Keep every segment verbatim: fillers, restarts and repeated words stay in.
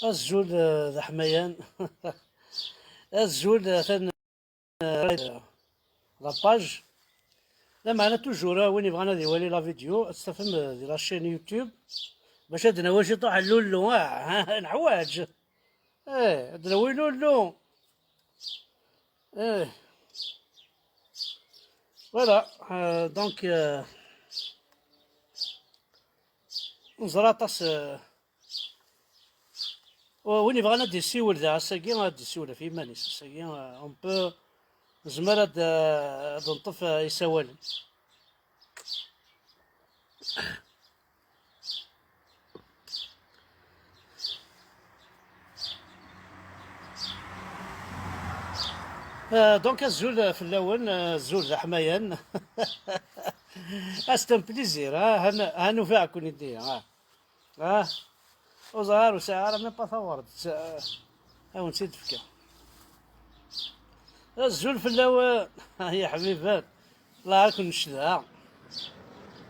Azul, eh, d aḥmayan. Azul, eh, atan, eh, la page. Lameɛna, toujours, eh, win yebɣan ad iwali la vidéo, ad tt-tafem, eh, di la chaîne YouTube. Bac ad d-nawi ciṭuḥ n lullu, ah, neḥwaǧ. Eh, ad d-nawi lullu. Eh. Voilà, euh, donc, euh, neẓra aṭas, euh, win yebɣan ad d-yessiwel da ass-agi, ad d-yessiwel ɣef yiman-is. Ass-agi, euh, on peut, nezmer ad, euh, ad neṭṭef, euh, isawalen. Euh, donc, azul fell-awen, euh, azul d aḥmayan. Ah, c'est un plaisir, ah, han, han ufiɣ-ken-id, ah. Ah, ur ẓriɣ ara, ur sɛiɣ ara même pas tawart, ah, ad wen-tt-id-fkeɣ. Azul fell-awen, ay iḥbiben. Allah, ad ken-ncedha.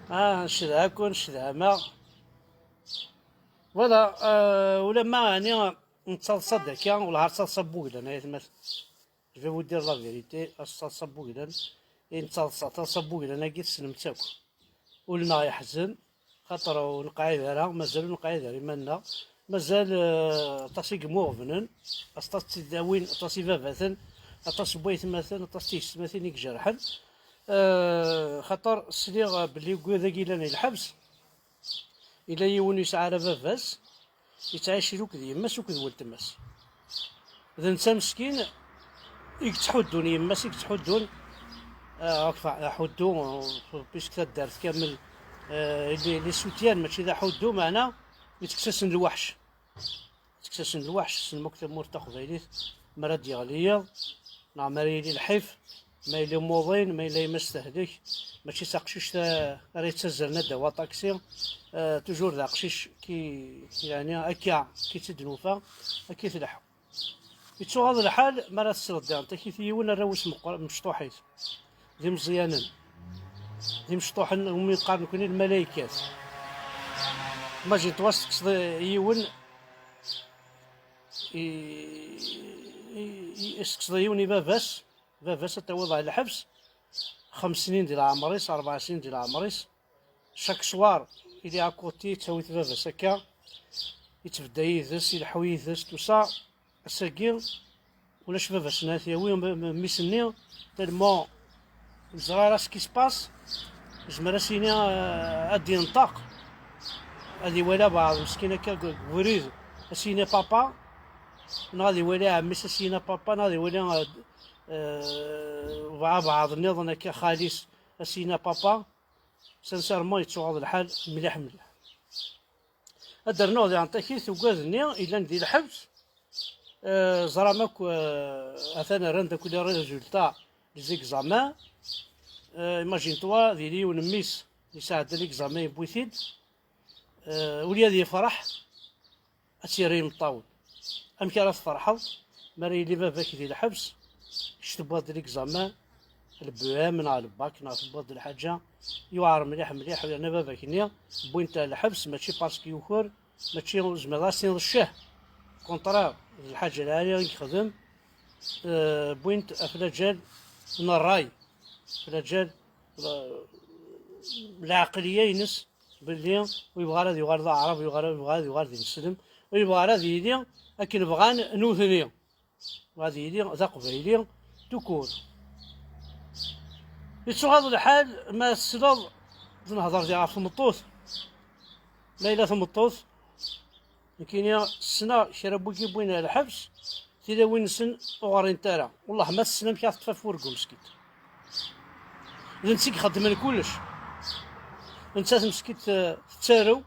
Ah, ncedha-ken, ncedha-maɣ. Voilà, euh, ulamma, ɛni, nettaḍsa-d akka, wellah ar taḍsa n wuglan, ay atmaten. Je vais vous dire la vérité, ar taḍsa n wuglan, i nettaḍsa, taḍsa n wuglan-agi tessnem-tt akk. Ul-nneɣ yeḥzen, xaṭer ur neqɛid ara, mazal ur neqɛid ara iman-nneɣ. Mazal, euh, aṭas i yemuɣebnen, aṭas n tidawin, aṭas ibabaten, aṭas n waytmaten, aṭas n tiyessetmatin i ijerḥen. Euh, xaṭer sliɣ belli deg wid-agi yellan di lḥebs, yella yiwen ur yesɛi ara baba-s, yettɛici akked yemma-s akked weltma-s. D netta meskin i yettḥuddun, yemma-s i yettḥuddun, ah, akfa-, aḥuddu, euh, puisque taddart kamel, euh, les, les soutiennent, mačči d aḥuddu, meɛna yettekkes-asen lweḥc. Yettekkes-asen lweḥc, tessnem akk tamurt taqbaylit, mi ara d-yeɣli yiḍ, neɣ mi ara yili lḥif, ma yella umuḍin, ma yella yemma-s tehlek, mačči d taqcict, euh, ara yettazzalen ad d-tawi aṭaksi, euh, toujours d aqcic ki, yeɛni akka, ki tt-id-nufa, akka i tleḥḥu. Yettuɣaḍ lḥal mi ara tesleḍ diɣen takit i yiwen arraw-is meqqr-, mecṭuḥit. D imeẓyanen. D imecṭuḥen, umi qqaren nekni lmalaykat. Imagine-toi, tekkseḍ yiwen, i, i, i, tekkseḍ yiwen i baba-s, baba-s ad t-tawiḍ ɣer lḥebs, xems snin di leɛmer-is, rebɛa snin di leɛmer-is, chaque soir, il est à côté, yettawi-t baba-s akka, yettbedda yid-s, ileḥḥu yid-s, tout ça. Ass-agi, ulac baba-s-nni ad t-yawi, m-, m-, mmi-s-nni, tellement ur yeẓri ara ce qui se passe, yezmer ad s-yini, euh, ad d-yenṭeq, ad iwali abeɛḍ meskin akka deg, deg ubrid, ad s-yini papa, neɣ ad iwali ɛemmi-s ad s-yini papa, neɣ ad iwali, euh, euh, abeɛḍ nniḍen akka xali-s ad s-yini papa. Sincèrement, yettuɣaḍ lḥal mliḥ mliḥ. Ad d-rnuɣ di Ɛenṭakit, ugad-nni yellan di lḥebs, euh, ẓram akk, euh, atan rran-d akk les résultats des examens. Euh, imagine-toi, diri yiwen mmi-s yesɛedda l'examen, yewwi-t-id. Euh, ula ad yefreḥ, ad tt-yerr imeṭṭawen. Amek ara tferḥeḍ mi ara yili baba-k di lḥebs, kečč tewwiḍ-d l'examen, le B E M neɣ le bac neɣ tewwiḍ-d lḥaǧa, yuɛer mliḥ mliḥ, yerna baba-k-nni wwin-t ar lḥebs, mačči parce que yuker, mačči ur tezmireḍ ad as-tiniḍ ccah. Contraire, d lḥaǧa lɛali i yexdem, euh, wwin-t ɣef laǧal n ṛṛay, ɣef laǧal, euh, lɛeqliya-ines, belli ur yebɣi ara ad yuɣal d aɛrab, ur yebɣi ara, ur yebɣi ara ad yuɣal d ineslem, ur yebɣi ara ad yili akken bɣan nutni, ad yili d aqbayli tout court. Yettuɣaḍ lḥal ma tesleḍ d nehḍer di ɣef tmeṭṭut, ma yella tmeṭṭut, nekkini ssneɣ kra n wigi wwin ar lḥebs, tilawin-nsen ur ɣrint ara. Wellah ma tessen amek ara teṭṭef afurgu meskint. D netta i ixeddmen kullec. Nettat meskint, eh, tettarew,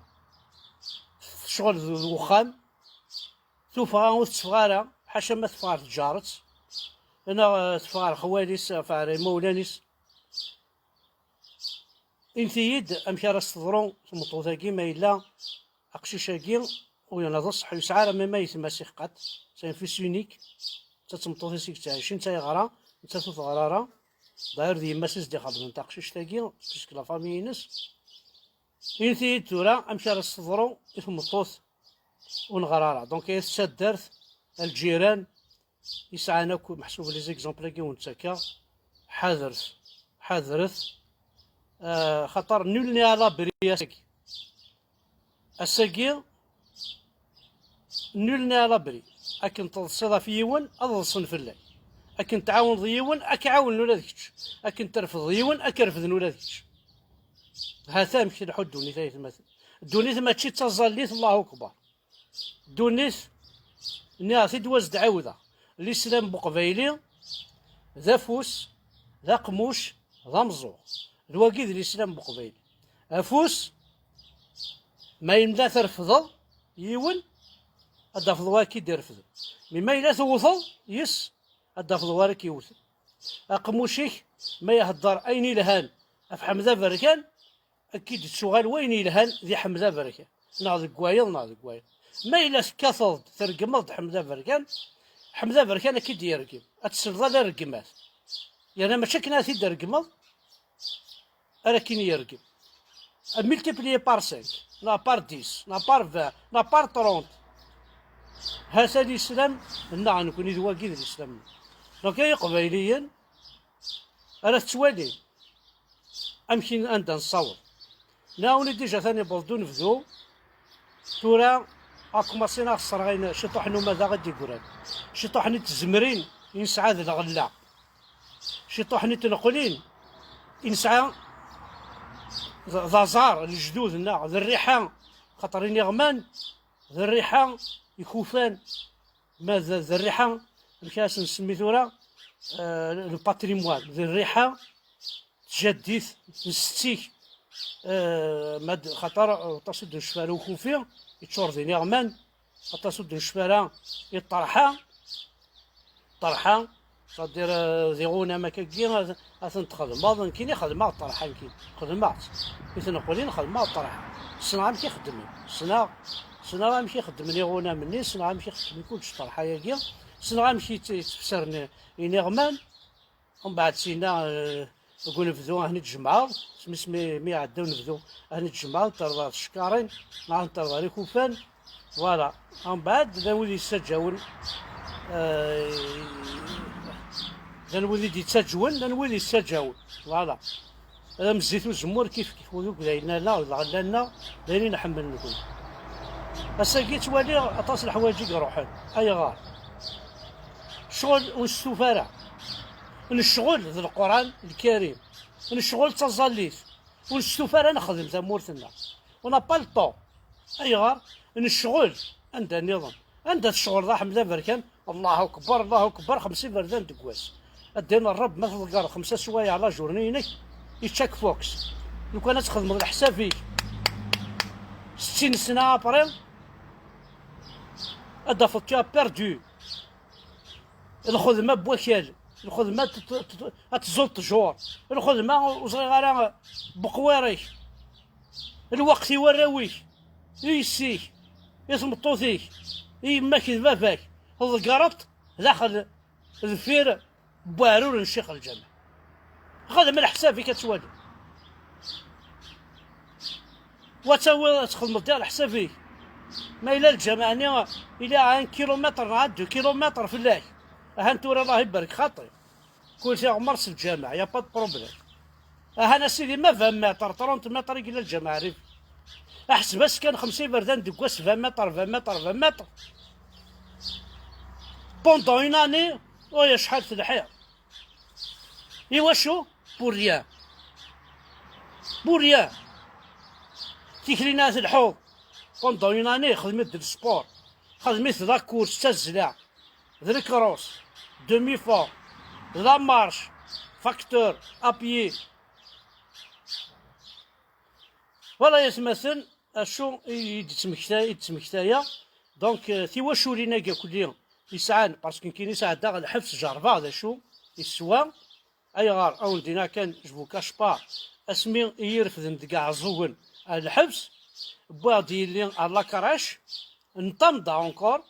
tecɣel d, d wexxam, tuffɣa ur tetteffeɣ ara, ḥaca ma teffeɣ ɣer tǧaret, neɣ, eh, teffeɣ ɣer xwali-s, ɣef, ɣer imawlan-is. Init-iyi-d amek ara s-teḍru tmeṭṭut-agi ma yella aqcic-agi ur yenna d ṣṣeḥ, ur yesɛi ara même ayetma-s iḥqat, c'est un fils unique, d ta tmeṭṭut-is i yettɛicin, d ta yeɣra, nettat ur teɣra ara. D'ailleurs d yemma-s i s-d-ixeddmen taqcict-agi, puisque la famille-ines. Init-iyi-d tura amek ara s-teḍru i tmeṭṭut ur neɣri ara. Donc, ay at taddart, a lǧiran, yesɛan akk, meḥsub les exemples-agi wen-ttakkeɣ, ḥadret, ḥadret, ah, xaṭer nul n'est à l'abri ass-agi. Ass-agi, nul n'est à l'abri. Akken teḍsiḍ ɣef yiwen, ad ḍsen fell-ak. Akken tɛawneḍ yiwen, ad k-ɛawnen ula d kečč. Akken terfdeḍ yiwen, ad k-refden ula d kečč. Hata amek tleḥḥu ddunit, ay atmaten. Ddunit mačči d taẓallit, Allahu Akbar. Ddunit, nniɣ-t-id wa s-d-ɛiwdeɣ. Lislam n uqbayli d afus, d aqmuc, d ameẓẓuɣ. D wagi d lislam n uqbayli. Afus, ma yella terfdeḍ yiwen, ad d-tafeḍ wa k-id-irefden. Mi ma yella tewteḍ yes, ad d-tafeḍ wa ara k-yewten. Aqmuc-ik, ma ihedder ayen ilhan ɣef Ḥmed Aberkan, ad k-id-ttuɣal wayen yelhan di Ḥmed Aberkan, neɣ deg wayeḍ, neɣ deg wayeḍ. Ma yella tekkateḍ-d, tregmeḍ-d Ḥmed Aberkan, Ḥmed Aberkan ad k-id-yergem, ad tesleḍ ala rregmat. Yerna mačči akken ara t-id-tregmeḍ, ara k-in-yergem. Ad multiplier par cinq, neɣ par dix, neɣ par vingt, neɣ par trente. Hata lislam nneɣ, nekkni d wagi d lislam. Donc, ay iqbayliyen, ara tettwalim amek i, anda nessaweḍ. Nɛawen-d déjà tani yewweḍ-d unebdu. Tura, akumaṣi neɣ sserɣayen ciṭuḥ n umadaɣ i d-yeggran, ciṭuḥ n tezemrin i nesɛa d lɣella, ciṭuḥ n tneqlin i nesɛa d, d aẓar, lejdud-nneɣ, d rriḥa, xaṭer iniɣman d rriḥa ikufan, ma d, d rriḥa, amek ara s-nsemmi tura, euh, le patrimoine, d rriḥa tjaddit n setti-k, euh, ma d, xaṭer aṭas i d-necfa ara ukufi, yeččur d iniɣman, aṭas ur d-necfa ara i ṭṭerḥa, ṭṭerḥa, c'est-à-dire, euh, d iɣunam akkagi, ad, ad ten-txedmeḍ, nekkini xedmeɣ ṭṭerḥa, nekkini xedmeɣ-tt, i tneqlin xedmeɣ ṭṭerḥa, ssneɣ amek i xeddmen, ssneɣ, ssneɣ amek i xeddmen iɣunam-nni, ssneɣ amek i xeddmen kullec ṭṭerḥa-yagi, ssneɣ amek i tt-, i ttefsaren iniɣman. Mbeɛd sina, euh, deg unebdu ad ten-id-tjemɛeḍ, smis mi, mi iɛedda unebdu ad ten-id-tjemɛeḍ, terḍa tcekkarin, neɣ ad terḍa ikufan, voilà. Mbeɛd llan wid yessaǧawen, euh, llan wid i d-yettaǧwen, llan wid yessaǧawen, voilà. Am zzit uzemmur kif kif, uduk d ayen nella, d lɣella-nneɣ, d ayen i nḥemmel nekkni. Ass-agi ttwaliɣ aṭas n leḥwayeǧ i iruḥen. Ayɣer? Ccɣel ur nestufa ara. Necɣel d Leqran Lkarim. Necɣel d taẓallit. Ur nestufa ara nexdem tamurt-nneɣ. On n'a pas le temps. Ayɣer? Necɣel anda nniḍen. Anda tecɣleḍ a Ḥmed Aberkan? Allahu akbar, Allahu akbar, xemsa iberdan deg wass. A ddin Ṛṛebb, ma tḍeggreḍ xemsa sswayeɛ la journée-inek, yečča-k fox. Lukan ad txedmeḍ leḥsab-ik settin sna après, ad d-tafeḍ tu as perdu. Lxedma n wakal, lxedma t-, t-, t-, ad tẓuḍ ttjur, lxedma ur ẓriɣ ara, beqwir-ik, lweqt i warraw-ik, i yessi-k, i tmeṭṭut-ik, i yemma-k d baba-k, tḍeggreḍ-t daxel deffir n weɛrur n ccix lǧameɛ. Xdem leḥsab-ik ad twaliḍ. Wa tawiḍ ad txedmeḍ diɣ leḥsab-ik. Ma yella lǧameɛ-nni, il y a un kilomètre neɣ deux kilomètres fell-ak. Ahan tura Allah ibarek xaṭi. Kul tiɣmert s lǧameɛ, y a pas de problème. Ahan a sidi, ma vingt mètres, trente mètres i yella lǧameɛ rib. Aḥseb-as kan xemsa iberdan deg wass, vingt mètres, vingt mètres, vingt mètres. Pendant une année, oh, acḥal telḥiḍ. Iwacu? Pour rien. Pour rien. Tikli-nni ara telḥuḍ. Pendant une année, xdem-it d sport. Xdem-it d la course, d tazzla, d la crosse, demi-fond, d la marche, facteur, à pied. Voilà, ay atmaten, acu i d-ttmekta-, i d-ttmektayeɣ. Donc, euh, tiwaculin-agi akk-nni yesɛan, parce que nekkini sɛeddaɣ lḥebs, jerbeɣ d acu yeswa. Ayɣer? Ad wen-d-iniɣ kan, je vous cache pas, asmi i yi-refden deg Iɛeẓẓugen ar lḥebs, wwiɣ-d yelli ar la crèche n Tamda encore,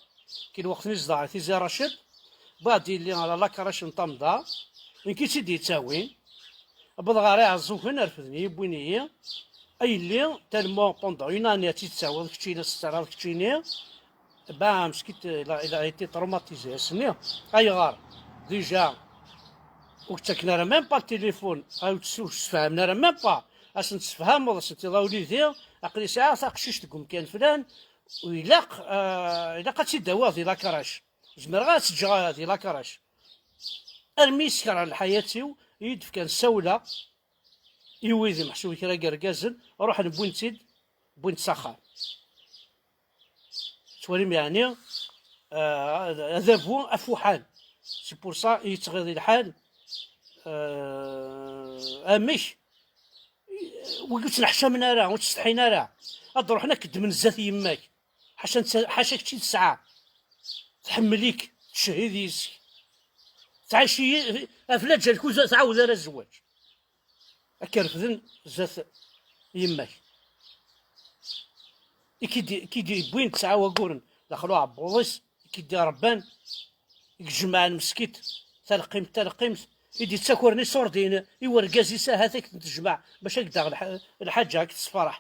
ki lweqt-nni zedɣeɣ Tizi Racid, wwiɣ-d yelli ar la crèche n Tamda, nekk i tt-id-yettawin, wwḍeɣ ɣer Iɛeẓẓugen, refden-iyi, wwin-iyi, a yelli, tellement pendant une année ad tt-id-tawiḍ keččini, ad tt-terreḍ keččini, Ben, meskit, il a, il a été traumatisé ass-nni. Ayɣer? Déjà, ur k-ttaken ara même pas le téléphone, ur k-ssefhamen ara même pas. Ad sen-tessefhameḍ, ad sen-tiniḍ a wlidi, aql-i sɛiɣ taqcict deg umkan flan, u ilaq, euh, ilaq ad tt-id-awiɣ di la crèche. Zemreɣ ad tt-ǧǧeɣ di la crèche. Armi yeskerha lḥayat-iw, i yi-d-fkan ssawla, i wid meḥsub kra n yergazen, ruḥen wwin-tt-id, wwin-tt s axxam. Tettwalim yeɛni, euh, adabu afuḥan. C'est pour ça i yettɣiḍi lḥal, euh, amek, wigi ur ttneḥcamen ara, ur ttsetḥin ara. Ad ruḥen ad k-ddmen zdat yemma-k. Ḥaca netta, ḥaca kečči tesɛa. Tḥemmel-ik, tcehhid yes-k. Tɛic-iyi, ɣef laǧal-ik ur tɛawed ara zzwaǧ. Ad k-refden zdat yemma-k. I k-id-, i k-id-yewwin tesɛa waguren daxel uɛebbuḍ-is, i k-id-irebban, i ijemɛen meskit, talqimt, talqimt, i d-ittakren iṣurdiyen i urgaz-is ahat ad k-ten-tejmeɛ bac ad k-daɣ lḥ-, lḥaǧa, ad k-tessefreḥ.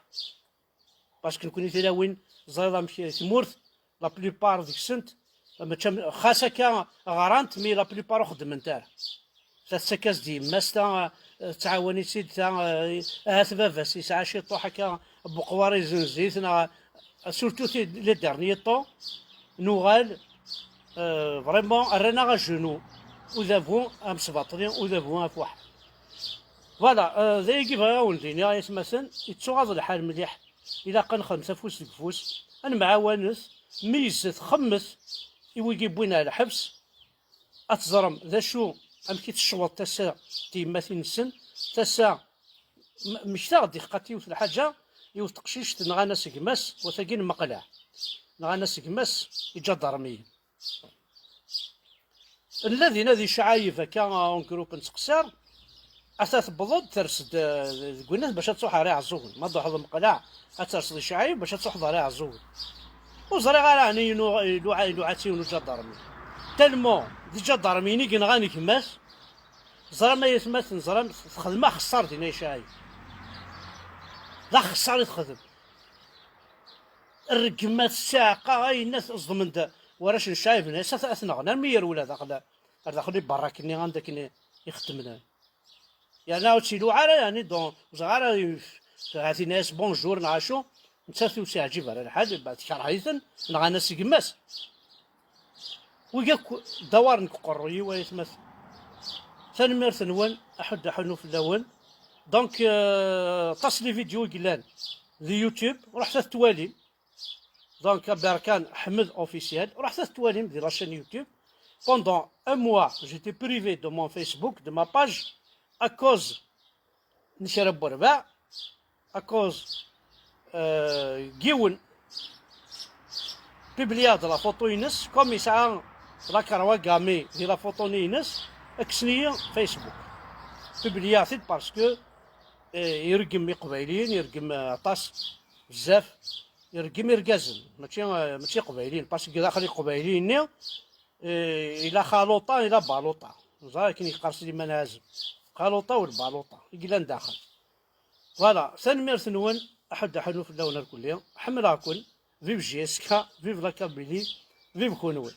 Parce que nekkni tilawin, ẓriḍ amek tmurt, la plupart deg-sent, mačči am-, xas akka ɣrant, mais la plupart ur xeddment ara. Ta tettak-as-d yemma-s, ta, eh, tettɛawan-itt-id, ta, eh, ahat baba-s yesɛa ciṭuḥ akka n weqwar izenz-it, neɣ, eh, surtout ti-, les derniers temps, nuɣal, eh, vraiment, rran-aɣ à genoux, udabu amesbaṭli, udabu afuḥ. Voilà, eh, d ayagi bɣiɣ ad wen-d-iniɣ, ay atmaten, yettuɣaḍ lḥal mliḥ. Ilaq ad nexdem afus deg ufus, ad nemɛawanet, meyyzet, xemmet i wigi wwin ar lḥebs, ad teẓrem d acu, amek i tecweḍ tasa n tyemmatin-nsen, tasa m-, mmektaɣ-d i xqat yiwet lḥaǧa, yiwet teqcict nɣan-as gma-s, wa tagi n Meqleɛ, nɣan-as gma-s iǧadarmiyen. Nella dinna di Cɛayeb akka, en groupe nettqeṣṣir, ata tewweḍ-d ters-d, eh, deg winnat bac ad truḥ ɣer Iɛeẓẓugen. Ma truḥeḍ Meqleɛ, ad terseḍ di Cɛayeb bac ad truḥeḍ ɣer Iɛeẓẓugen. Ur ẓriɣ ara ɛni inu-, iluɛa-, iluɛa-tt yiwen uǧadarmi. Tellement d iǧadarmiyen i yenɣan gma-s, ẓram ay atmaten, ẓram texdem axeṣṣar dinna i Cɛayeb. D axeṣṣar i texdem. Rregmat, ssiɛqa, ayenna ẓedmen-d warrac n Cɛayeb, nna-yas ad t-, ad t-nɣen, armi yerwel ar daxel, ar daxel iberrak-nni anda akken i, i xeddmen. Yerna ur tt-iluɛ ara, yeɛni, donc, ur ẓriɣ ara, ahat yenna-yas bonjour neɣ acu, nettat ur s-yeɛǧib ara lḥal, ba-, tkerh-iten, nɣan-as gma-s. Wigi akk d awar nekk uqerruy-iw, ay atmaten. Tanemmirt-nwen, aḥud aḥunnu fell-awen. Donc, euh, aṭas les vidéos i yellan di YouTube, ruḥet ad t-twalim. Donc, Berkan Ḥmed Officiel, ruḥet ad t-twalim di la chaîne YouTube. Pendant un mois, j'étais privé de mon Facebook, de ma page, à cause n kra n werbaɛ, à cause, euh, n yiwen publia-d la photo-ines, comme yesɛa la croix gammée di la photo-nni-ines, kksen-iyi Facebook. Publia-t-id parce que, euh, ireggem Iqbayliyen, ireggem, euh, aṭas, bezzaf, ireggem irgazen, mačči, euh, mačči Iqbayliyen, parce que daxel Iqbayliyen-nni, euh, ila xaluṭa, ila baluṭa. Ẓer akken yeqqar Sliman Ɛazem. Xaluṭa u lbaluṭa i yellan daxel. Voilà, tanemmirt-nwen, aḥud aḥunnu fell-awen irkelli. Ḥemmleɣ-ken. Vive J S K, vive la Kabylie, vive kunwi.